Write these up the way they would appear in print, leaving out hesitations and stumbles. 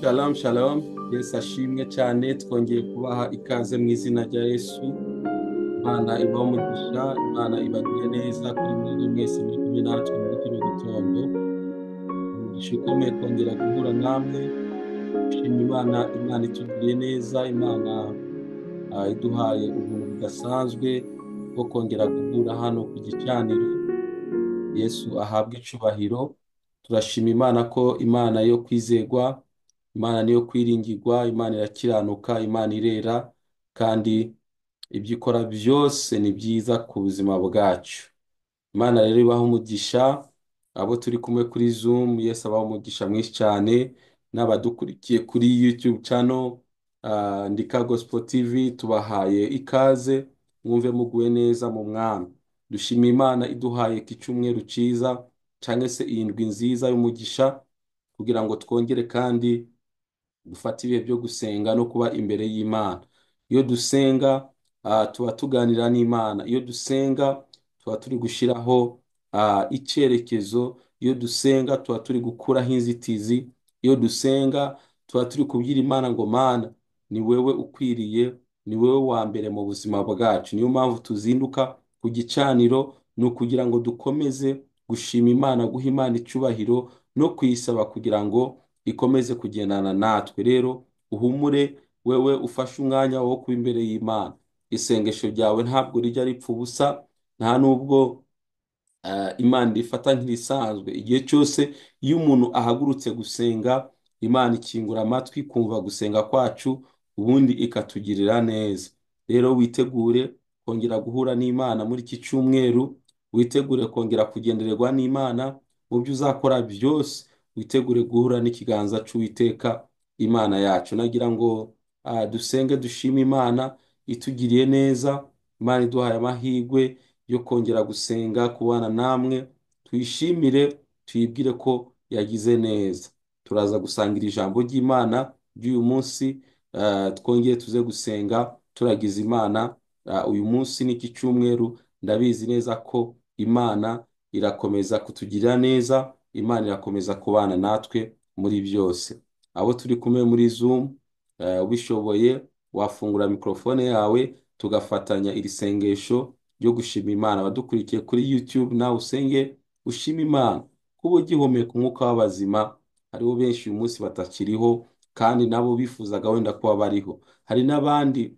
Shalom shalom, Yesu ashimwe cyane, twongeye kubaha ikaze mu izina rya Yesu. Imana ibahe umugisha, Imana ibagire neza kuri mwebwe mwese muri kumwe natwe muri kino gitondo. Umugisha ukomeye kongera guhura namwe, dushima Imana, Imana itugiriye neza, Imana iduhaye ubuntu budasanzwe bwo kongera guhura hano ku gicaniro. Yesu ahabwe icubahiro. Turashima Imana ko Imana yo kwizegwa, Imana niyo kwiringirwa, Imana irakiranuka, Imana irera, kandi ibyo ikora byose ni byiza ku buzima bwacu. Imana rero ibahe umugisha, abo turi kumwe kuri Zoom, Yesu abahe umugisha mwinshi cyane, n'abadukurikiye kuri YouTube channel, Ndika Gospel TV, tubahaye ikaze, mwumve muguwe neza mu Mwami. Dushima Imana iduhaye iki cyumweru cyiza, cyangwa se iyi ndwi nziza y'umugisha, kugira ngo twongere kandi dufate ibihe byo gusenga no kuba imbere y'Imana. Iyo dusenga tuba tuganira n'Imana. Iyo dusenga tuba turi gushyiraho icyerekezo. Iyo dusenga tuba turi gukuraho inzitizi. Iyo dusenga tuba turi kubwira Imana ngo Mana, ni wewe ukwiriye, ni wewe wa mbere mu buzima bwacu. Niyo mpamvu tuzinduka ku gicaniro, ni ukugira ngo dukomeze gushima Imana, guha Imana icyubahiro no kuyisaba kugira ngo ikomeze kugendana natwe. Rero uhumure wewe ufashe umwanya wo kuba imbere y'Imana. Isengesho ryawe ntabwo rijya ripfa ubusa, nta nubwo Imana rifata nk'irisanzwe. Igihe cyose iyo umuntu ahagurutse gusenga, Imana ikingura amatwi kumva gusenga kwacu, ubundi ikatugirira neza. Rero witegure kongera guhura n'Imana muri iki cyumweru, witegure kongera kugendererwa n'Imana mu byo uzakora byose, witegure guhura n'ikiganza cy'Uwiteka Imana yacu. Nagira ngo dusenge dushime Imana itugiriye neza, Imana iduhaye amahirwe yo kongera gusenga, kubana namwe, tuyishimire, tuyibwire ko yagize neza. Turaza gusangira ijambo ry'Imana ry'uyu munsi, twongere tuze gusenga turagiza Imana. Uyu munsi ni iki cyumweru, ndabizi neza ko Imana irakomeza kutugirira neza, Imana irakomeza kubana natwe muri byose. Abo turi kumwe muri Zoom, ubishoboye wafungura mikorofone yawe tugafatanya iri sengesho ryo gushima Imana. Abadukurikiye kuri YouTube, nawe usenge ushima Imana kuba ugihumeka umwuka w'abazima. Hariho benshi uyu munsi batakiriho kandi nabo bifuzaga wenda kuba bariho. Hari n'abandi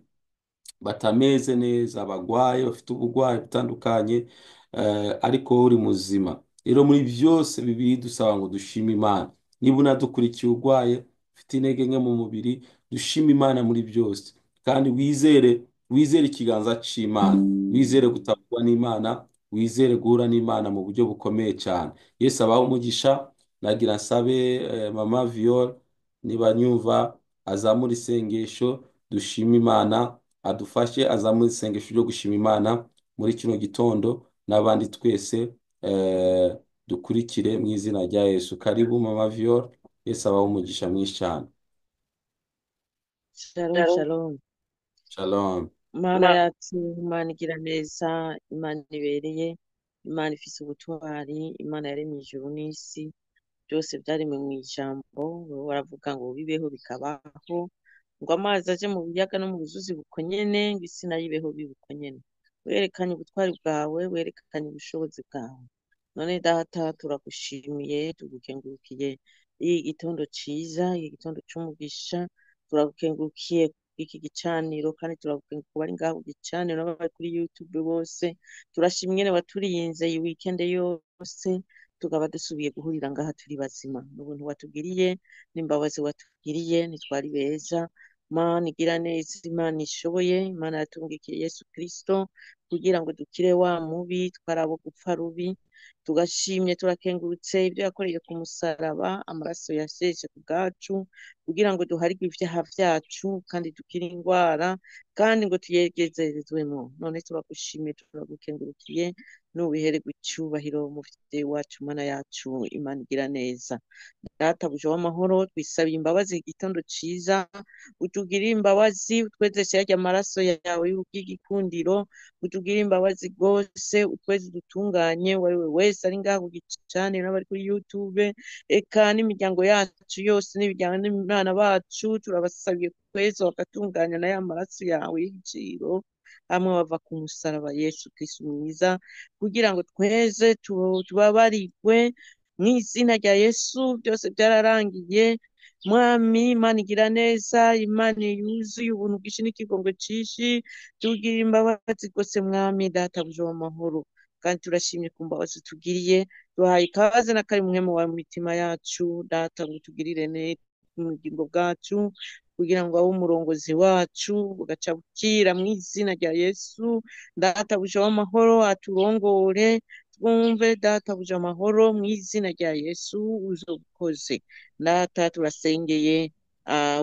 batameze neza, bagwaye, bafite uburwayi butandukanye, ariko wowe uri muzima. Rero muri byose bibiri dusaba ngo dushime Imana. Niba unadukurikiye urwaye, ufite intege nke mu mubiri, dushime Imana muri byose, kandi wizere, wizere ikiganza cy'Imana, wizere gutabarwa n'Imana, wizere guhura n'Imana mu buryo bukomeye cyane. Yesu abahe umugisha. Nagira nsabe Mama Viol, niba nyumva, azamure isengesho dushime Imana, adufashe azamure isengesho ryo gushima Imana muri kino gitondo, n'abandi twese dukurikire mu izina rya Yesu. Karibu Mama Viol, Yesu abahe umugisha mwinshi cyane. Shalom, shalom. Shalom. Mana yacu, Imana igira neza, Imana ibereye, Imana ifise ubutwari, Imana yaremye ijuru n'isi, byose byaremwe mu ijambo. Wowe waravuga ngo bibeho bikabaho, ngo amazi aje mu biyaga no mu bizuzi buko nyene, ngo isi nayo ibeho bibe uko nyene. Werekanye ubutwari bwawe, werekanye ubushobozi bwawe. None Data, turagushimiye, tugukengurukiye iyi gitondo ciza, iyi gitondo c'umugisha, turagukengurukiye iki gicaniro, kandi turagukengurukiye bari ngaho ku gicaniro n'abari kuri YouTube bose. Turashimye ingene waturinze iyi weekend yose, tukaba dusubiye guhurira ngaha turi bazima. N'ubuntu watugiriye, n'imbabazi watugiriye, ntitwari beza. Mana igira neza, Imana ishoboye, Imana yatungikiye Yesu Kristo kugira ngo dukire wa mubi, twarabo gupfa rubi. Tugashimye, turakengurutse ibyo yakoreye ku musaraba, amaraso yasheshe ku bwacu kugira ngo duharigwe ibyaha vyacu kandi dukire ingwara kandi ngo tuyegezerezwemo. None turagushimiye, turagukengurukiye, n'ubihererwe icyubahiro muvyeyi wacu, Mana yacu, Imana igira neza. Databuja w'amahoro, twisabiye imbabazi igitondo ciza, utugirire imbabazi, utwezeshe yarya amaraso yawe y'igikundiro, utugirire imbabazi rwose, utweze dutunganye, wari we wese ari ngaha ku gicaniro n'abari kuri YouTube, eka n'imiryango yacu yose n'imiryango n'imana bacu, turabasabiye kweza bagatunganya na ya maraso yawe y'igiciro hamwe bava ku musaraba Yesu Kristo mwiza, kugira ngo tweze tubabarigwe mu izina rya Yesu. Byose byararangiye Mwami Imana igira neza, Imana yuzuye ubuntu bwinshi n'ikigongo cyinshi, tugirira imbabazi rwose Mwami Databuja w'amahoro, kandi turashimye ku mbabazi tugiriye, duhaye ikaze na kari mwe mu mitima yacu Data, ngo tugirire neza mu bugingo bwacu, kugira ngo abe umurongozi wacu bugaca bukira mu izina rya Yesu. Databuja w'amahoro aturongore, twumve Databuja amahoro mu izina rya Yesu uzobukoze. Data turasengeye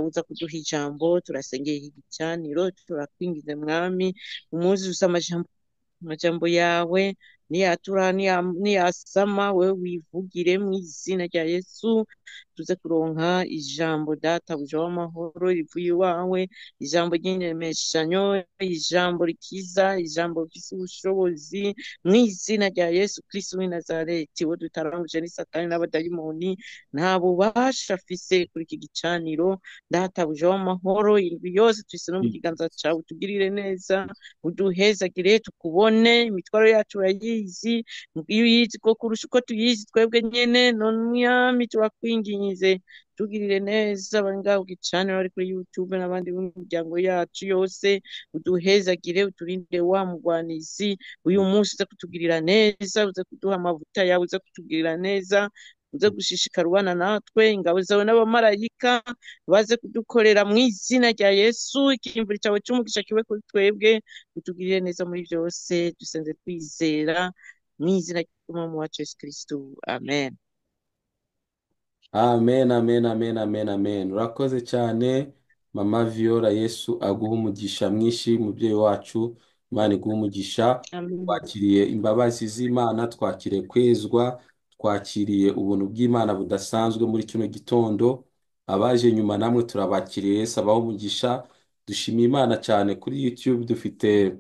uza kuduha ijambo, turasengeye igicaniro, turakwingize Mwami, umuzuza amajambo yawe, niyatura niyasama wewe wivugire mu izina rya Yesu, tuze kuronka ijambo Databuja w'amahoro rivuye iwawe, ijambo ry'indemeshanyo, ijambo rikiza, ijambo rifise ubushobozi mu izina rya Yesu Kristo w'i Nazareti. Wo dutaranguje ni Satani n'abadayimoni, nta bubasha afise kuri iki gicaniro. Databuja w'amahoro, indwi yose tuyise no mu kiganza cawe, utugirire neza, uduhezagire, tukubone, imitwaro yacu urayizi, iyo uyizi ko kurusha uko tuyizi twebwe nyene. None Mwami turakwinginze, tugirire neza abari ngaho ku gicaniro, bari kuri YouTube n'abandi b'imiryango yacu yose, uduhezagire, uturinde wa mugwanizi. Uyu munsi uze kutugirira neza, uze kuduha amavuta yawe, uze kutugirira neza, uze gushishikara ubana natwe, ingabo zawe n'abamarayika baze kudukorera mu izina rya Yesu. Ikimvura cyawe cy'umugisha kibe kuri twebwe, utugirire neza muri byose, dusenze twizera mu izina ry'Umwami wacu Yesu Kristo, amen. Amen, amen, amen, amen, amen. Urakoze cyane Mama Viola, Yesu aguha umugisha mwinshi mubyeyi wacu, Imana iguha umugisha. Amen. Twakiriye imbabazi z'Imana, twakiriye kwezwa, twakiriye ubuntu bw'Imana budasanzwe muri kino gitondo. Abaje nyuma namwe turabakiriye, Yesu abahe umugisha. Dushimiye Imana cyane kuri YouTube dufite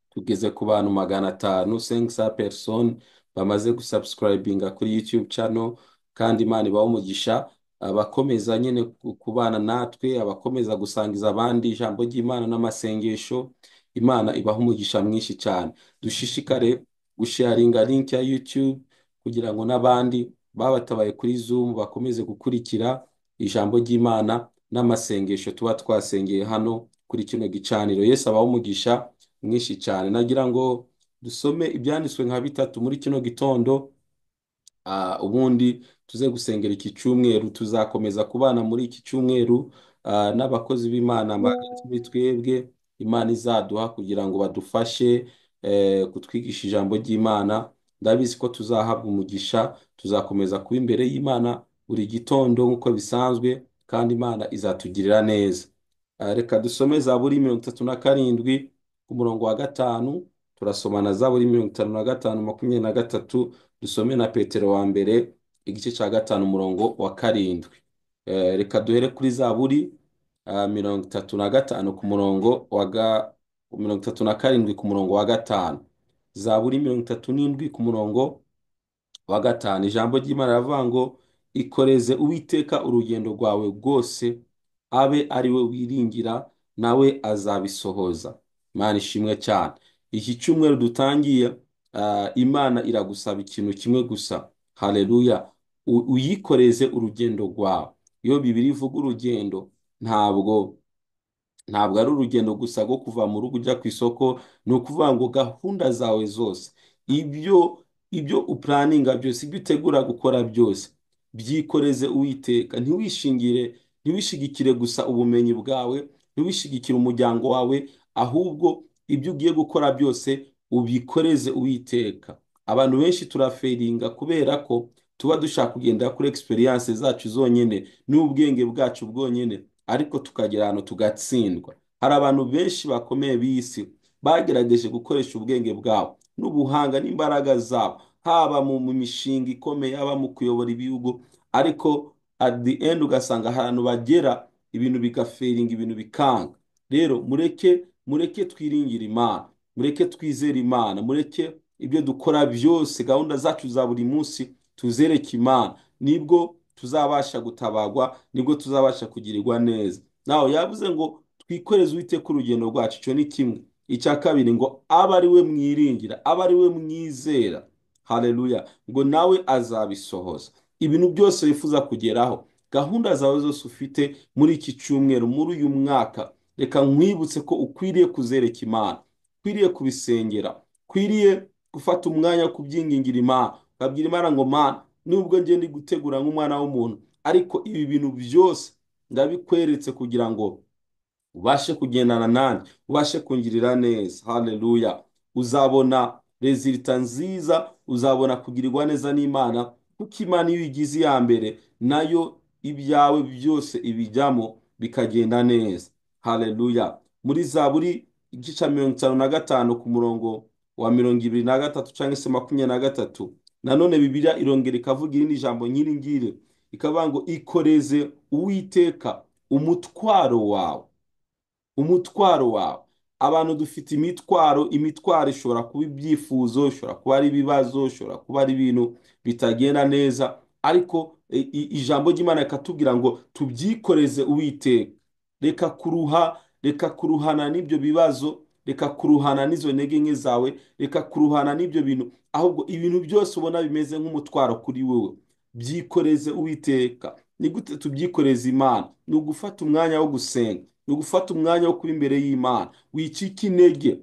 tugeze ku bantu 500, 500 personnes bamaze gusubscribinga kuri YouTube channel, kandi Imana ibahe umugisha. Abakomeza nyine kubana natwe, abakomeza gusangiza abandi ijambo ry'Imana n'amasengesho, Imana ibahe umugisha mwinshi cyane. Dushishikare gusharinga link ya YouTube kugira ngo n'abandi babatabaye kuri Zoom bakomeze gukurikira ijambo ry'Imana n'amasengesho tuba twasengeye hano kuri kino gicaniro. Yesu abahe umugisha mwinshi cyane. Nagira ngo dusome ibyanditswe nka bitatu muri kino gitondo, ubundi tuze gusengera iki cyumweru. Tuzakomeza kubana muri iki cyumweru n'abakozi b'Imana hagati muri twebwe, Imana izaduha kugira ngo badufashe kutwigisha ijambo ry'Imana. Ndabizi ko tuzahabwa umugisha, tuzakomeza kuba imbere y'Imana buri gitondo nk'uko bisanzwe, kandi Imana izatugirira neza. Reka dusome Zaburi 37 ku murongo wa 5, turasoma na Zaburi 55 23, dusome na Petero wa mbere igice cya 5 umurongo wa 7. Reka duhere kuri Zaburi 35 ku murongo wa 37 ku murongo wa 5. Zaburi 37 ku murongo wa 5. Ijambo ry'Imana riravuga ngo ikoreze Uwiteka urugendo rwawe rwose, abe ari we wiringira, nawe azabisohoza. Imana ishimwe cyane. Iki cyumweru dutangiye, Imana iragusaba ikintu kimwe gusa. Haleluya. Uyikoreze urugendo rwawe. Iyo Bibiliya ivuga urugendo, ntabwo ari urugendo gusa rwo kuva mu rugo ujya ku isoko, ni ukuvuga ngo gahunda zawe zose, ibyo upuraninga byose, ibyo utegura gukora byose, byikoreze Uwiteka. Ntiwishingikire gusa ubumenyi bwawe, ntiwishingikire umuryango wawe, ahubwo ibyo ugiye gukora byose ubikoreze Uwiteka. Abantu benshi turaferinga kubera ko tuba dushaka kugendera kuri experience zacu zonyine n'ubwenge bwacu bwonyine, ariko tukagera ahantu tugatsindwa. Hari abantu benshi bakomeye b'isi bagerageje gukoresha ubwenge bwabo n'ubuhanga n'imbaraga zabo, haba mu mishinga ikomeye, haba mu kuyobora ibihugu, ariko at the end ugasanga ahantu bagera ibintu bigaferinga, ibintu bikanga. Rero mureke twiringire Imana, mureke twizere Imana, mureke Ibyo dukora byose, gahunda zacu za buri munsi tuzereke Imana, nibwo tuzabasha gutabagwa, nibwo tuzabasha kugirirwa neza. Nawe yavuze ngo twikoreze Uwiteka urugendo rwacu, icyo ni kimwe. Icya kabiri ngo abe ari we mwiringira, abe ari we mwizera. Haleluya, ngo nawe azabisohoza. Ibintu byose wifuza kugeraho, gahunda zawe zose ufite muri iki cyumweru, muri uyu mwaka, reka nkwibutse ko ukwiriye kuzereka Imana, ukwiriye kubisengera, ukwiriye gufata umwanya wo kubyingingira Imana, ukabwira Imana ngo Mana, nubwo njye ndi gutegura nk'umwana w'umuntu, ariko ibi bintu byose ndabikweretse kugira ngo ubashe kugendana nanjye, ubashe kungirira neza. Haleluya, uzabona rezilita nziza, uzabona kugirirwa neza n'Imana, kuko Imana iyo uyigize iya mbere, nayo ibyawe byose ibijyamo bikagenda neza. Haleluya. Muri Zaburi igice cya 55 ku murongo wa 23 cyangwa se 23, nanone Bibiliya irongera ikavuga irindi jambo nk'iri ngiri, ikavuga ngo ikoreze Uwiteka umutwaro wawe. Umutwaro wawe. Abantu dufite imitwaro, imitwaro ishobora kuba ibyifuzo, ishobora kuba ari ibibazo, ishobora kuba ari ibintu bitagenda neza, ariko ijambo ry'Imana rikatubwira ngo tubyikoreze Uwiteka. Reka kuruha, reka kuruhana n'ibyo bibazo, reka kuruhana n'izo ntege nke zawe, reka kuruhana n'ibyo bintu, ahubwo ibintu byose ubona bimeze nk'umutwaro kuri wowe, byikoreze Uwiteka. Ni gute tubyikoreza Imana? Ni ugufata umwanya wo gusenga, ni ugufata umwanya wo kuba imbere y'Imana, wicika intege,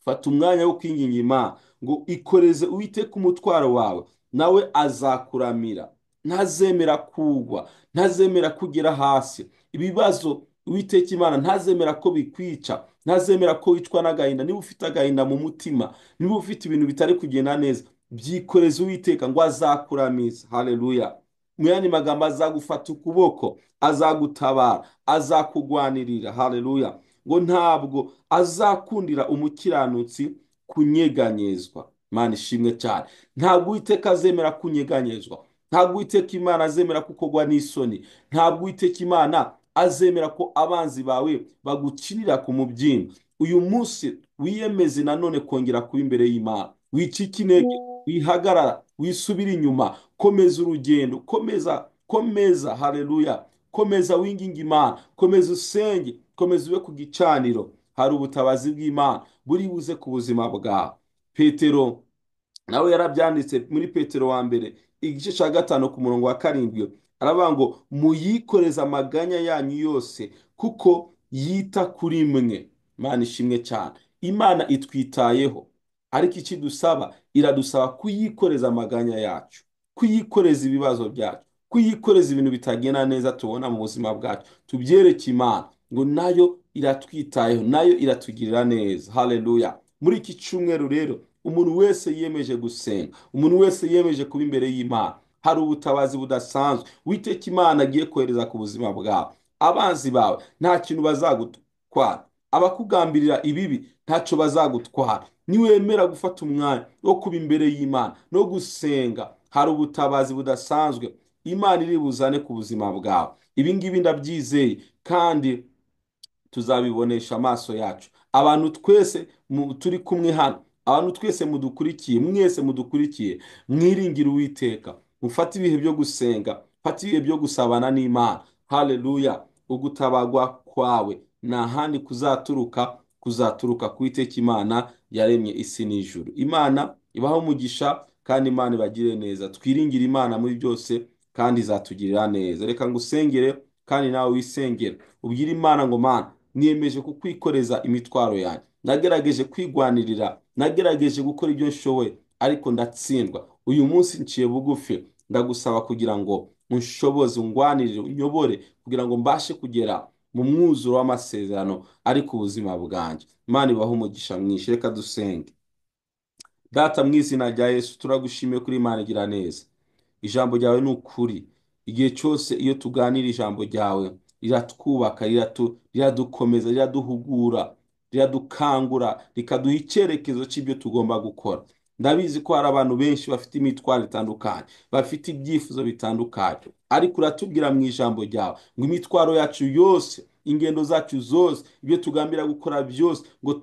fata umwanya wo kwinginga Imana ngo ikoreze Uwiteka umutwaro wawe, nawe azakuramira, ntazemera kugwa, ntazemera kugera hasi. Ibibazo Uwiteka Imana ntazemera ko bikwica, ntazemera ko wicwa n'agahinda. Niba ufite agahinda mu mutima, niba ufite ibintu bitari kugenda neza, byikoreze Uwiteka ngo azakuramiza. Haleluya. Mu yandi magambo, azagufata ukuboko, azagutabara, azakugwanirira. Haleluya. Ngo ntabwo azakundira umukiranutsi kunyeganyezwa. Imana ishimwe cyane. Ntabwo Uwiteka azemera kunyeganyezwa, ntabwo Uwiteka Imana azemera kukogwa n'isoni, ntabwo Uwiteka Imana azemera ko abanzi bawe bagukinira ku mubyimba. Uyu munsi wiyemeze nanone kongera kuba imbere y'Imana, wicike intege, wihagarara, wisubire inyuma, komeza urugendo, komeza, komeza. Haleluya, komeza winginge Imana, komeza usenge, komeza ube ku gicaniro. Hari ubutabazi bw'Imana buri buze ku buzima bwawe. Petero nawe yarabyanditse muri Petero wa mbere igice cya 5 ku murongo wa 7, aravuga ngo muyikoreze amaganya yanyu yose kuko yita kuri mwe. Imana ishimwe cyane. Imana itwitayeho, ariko ikidusaba, iradusaba kuyikoreza amaganya yacu, kuyikoreza ibibazo byacu, kuyikoreza ibintu bitagenda neza tubona mu buzima bwacu, tubyereke Imana ngo nayo iratwitayeho, nayo iratugirira neza. Haleluya. Muri iki cyumweru rero, umuntu wese yiyemeje gusenga, umuntu wese yiyemeje kuba imbere y'Imana, hari ubutabazi budasanzwe Uwiteka Imana agiye kohereza ku buzima bwawe. Abanzi bawe nta kintu bazagutwara, abakugambirira ibibi ntacyo bazagutwara. Niwemera gufata umwanya wo kuba imbere y'Imana no gusenga, hari ubutabazi budasanzwe Imana iri buzane ku buzima bwawe. Ibi ngibi ndabyizeye kandi tuzabibonesha amaso yacu. Abantu twese turi kumwe hano, abantu twese mudukurikiye, mwese mudukurikiye, mwiringire Uwiteka, mufate ibihe byo gusenga, mufate ibihe byo gusabana n'Imana. Haleluya. Ugutabagwa kwawe nta handi kuzaturuka, kuzaturuka ku Uwiteka Imana yaremye isi n'ijuru. Imana ibahe umugisha kandi Imana ibagire neza. Twiringire Imana muri byose kandi izatugirira neza. Reka ngusengere kandi nawe wisengere, ubwire Imana ngo Mana, niyemeje kukwikoreza imitwaro yanjye, nagerageje kwigwanirira, nagerageje gukora ibyo nshoboye ariko ndatsindwa. Uyu munsi nciye bugufi, ndagusaba kugira ngo unshoboze, ungwanirire, unyobore kugira ngo mbashe kugera mu mwuzuro w'amasezerano ari ku buzima bwanjye. Imana ibahe umugisha mwinshi. Reka dusenge. Data, mu izina rya Yesu, turagushimiye kuri Imana igira neza. Ijambo ryawe ni ukuri. Igihe cyose iyo tuganira ijambo ryawe riratwubaka, riradukomeza, riraduhugura, riradukangura, rikaduha icyerekezo cy'ibyo tugomba gukora. Ndabizi ko hari abantu benshi bafite imitwaro itandukanye, bafite ibyifuzo bitandukanye, ariko uratubwira mu ijambo ryawe ngo imitwaro yacu yose Ingendo zacu zose, ibyo tugambira gukora byose, ngo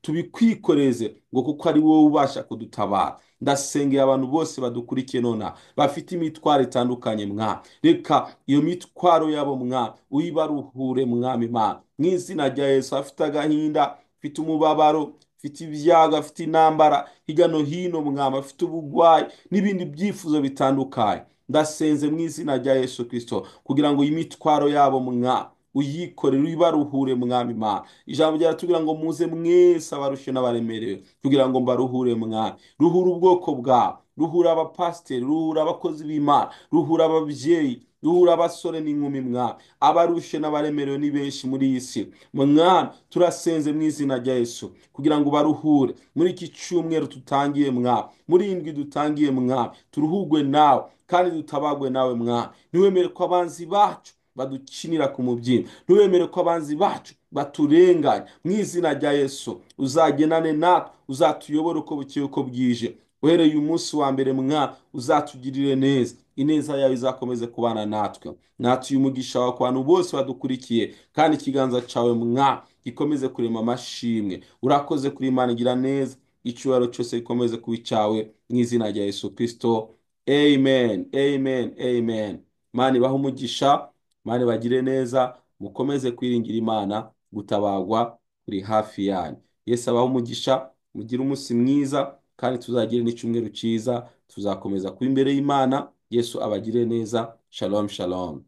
tubikwikoreze, ngo kuko ari wowe ubasha kudutabara. Ndasengera abantu bose badukurikiye nonaha bafite imitwaro itandukanye mwa, reka iyo mitwaro yabo mwa uyibaruhure mwami Imana, mu izina rya Yesu. Afite agahinda, afite umubabaro, afite ibyago, afite intambara hirya no hino mwami, afite ubugwayi n'ibindi byifuzo bitandukanye, ndasenze mu izina rya Yesu Kristo kugira ngo imitwaro yabo mwa uyikorere, uyibaruhure mwami Imana. Ijambo ryaratubwira ngo muze mwese abarushe n'abaremerewe kugira ngo mbaruhure mwami. Ruhura ubwoko bwawe, ruhura abapasiteri, ruhura abakozi b'Imana, ruhura ababyeyi, ruhura abasore n'inkumi mwami. Abarushe n'abaremerewe ni benshi muri iyi si mwami. Turasenze mu izina rya Yesu kugira ngo baruhure muri iki cyumweru tutangiye mwami, muri iyi ndwi dutangiye mwami. Turuhugwe nawe kandi dutabagwe nawe mwami. Ntiwemere ko abanzi bacu badukinira ku mubyimba, ntiwemere ko abanzi bacu baturenganya. Mu izina rya Yesu uzagenane natwe, uzatuyobore uko bukeye uko bwije, uhereye uyu munsi wa mbere mwa uzatugirire neza, ineza yawe izakomeze kubana natwe. Natuye umugisha wawe ku bantu bose badukurikiye, kandi ikiganza cyawe mwa gikomeze kurema amashimwe. Urakoze kuri Imana igira neza, icyubahiro cyose gikomeze kuba icyawe mu izina rya Yesu Kristo. Amen, amen, amen. Imana ibahe umugisha, Imana ibagire neza, mukomeze kwiringira Imana, gutabagwa kuri hafi yanyu. Yesu abahe umugisha, mugire umunsi mwiza, kandi tuzagire n'icyumweru cyiza, tuzakomeza kuba imbere y'Imana. Yesu abagire neza. Shalom, shalom.